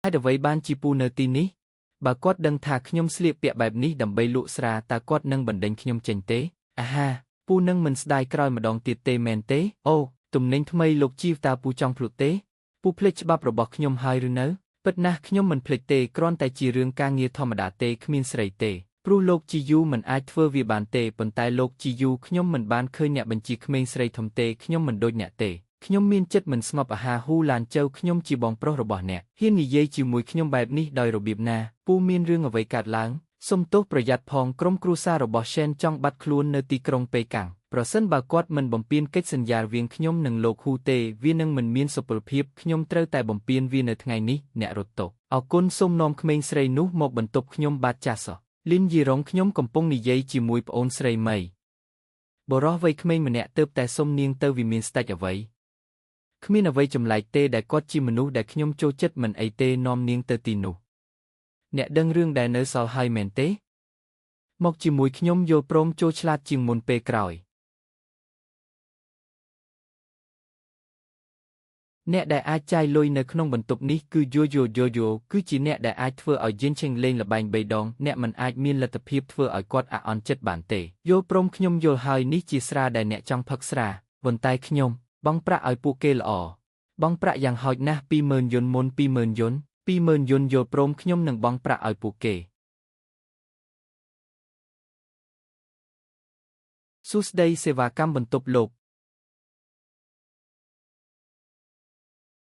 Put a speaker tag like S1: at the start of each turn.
S1: ហេតុអ្វីបានជាពូនៅទីនេះបើគាត់ដឹងថាខ្ញុំស្លៀកពាក់បែបនេះដើម្បីលក់ស្រាតើគាត់នឹងបណ្ដេញខ្ញុំចេញទេអាហាពូនឹងមិនស្ដាយក្រោយម្ដងទៀតទេមែនទេអូទំនិញថ្មីលោកជីវតើពូចង់ភ្លក់ទេពូភ្លេចច្បាប់របស់ខ្ញុំហើយឬនៅពិតណាស់ខ្ញុំមិនភ្លេចទេគ្រាន់តែជារឿងការងារធម្មតាទេគ្មានស្រីទេព្រោះលោកជីយូមិនអាចធ្វើវាបានទេប៉ុន្តែលោកជីយូខ្ញុំមិនបានឃើញអ្នកបញ្ជាក្មេងស្រីធំទេខ្ញុំមិនដូចអ្នកទេខ្ញុំមានចិត្តមិនស្ងប់អាហាហ៊ូឡានចៅខ្ញុំជាបងប្រុសរបស់អ្នកហ៊ាននិយាយជាមួយខ្ញុំបែបនេះដោយរបៀបណាពូមានរឿងអ្វីកើតឡើងសុំទោសប្រយ័ត្នផងក្រុមគ្រួសាររបស់ Shen ចង់បាត់ខ្លួននៅទីក្រុងប៉េកាំងប្រសិនបើគាត់មិនបំពេញកិច្ចសន្យារវាងខ្ញុំនិងលោកហ៊ូទេវានឹងមិនមានសុពលភាពខ្ញុំត្រូវតែបំពេញវានៅថ្ងៃនេះអ្នករត់តុអរគុណសូមនាំក្មេងស្រីនោះមកបន្ទប់ខ្ញុំបាទចាស់សោះលីនយីរងខ្ញុំកំពុងនិយាយជាមួយប្អូនស្រីមីបុរសវ័យក្មេងម្នាក់ទើបតែសុំនាងទៅវិមានស្ដេចអ្វីគ្មានអ្វីចម្លែកទេដែលគាត់ជាមនុស្សដែលខ្ញុំចូលចិត្តមិនអីទេនាំនាងទៅទីនោះអ្នកដឹងរឿងដែលនៅសល់ហើយមែនទេមកជាមួយខ្ញុំយល់ព្រមចូលឆ្លាតជាងមុនពេលក្រោយអ្នកដែលអាចចាយលុយនៅក្នុងបន្ទប់នេះគឺយូយូយូយូគឺជាអ្នកដែលអាចធ្វើឲ្យយិនឆេងលេងល្បែង3ដងអ្នកមិនអាចមានលទ្ធភាពធ្វើឲ្យគាត់អាក់អន់ចិត្តបានទេយល់ព្រមខ្ញុំយល់ហើយនេះជាស្រាដែលអ្នកចង់ផឹកស្រាប៉ុន្តែខ្ញុំបង់ប្រាក់ឲ្យពួកគេល្អបង់ប្រាក់យ៉ាងហោចណាស់ 20000 យុនមុន 20000 យុន 20000 យុនយល់ព្រមខ្ញុំនឹងបង់ប្រាក់ឲ្យពួកគេសួស្តីសេវាកម្មបន្ទប់លោក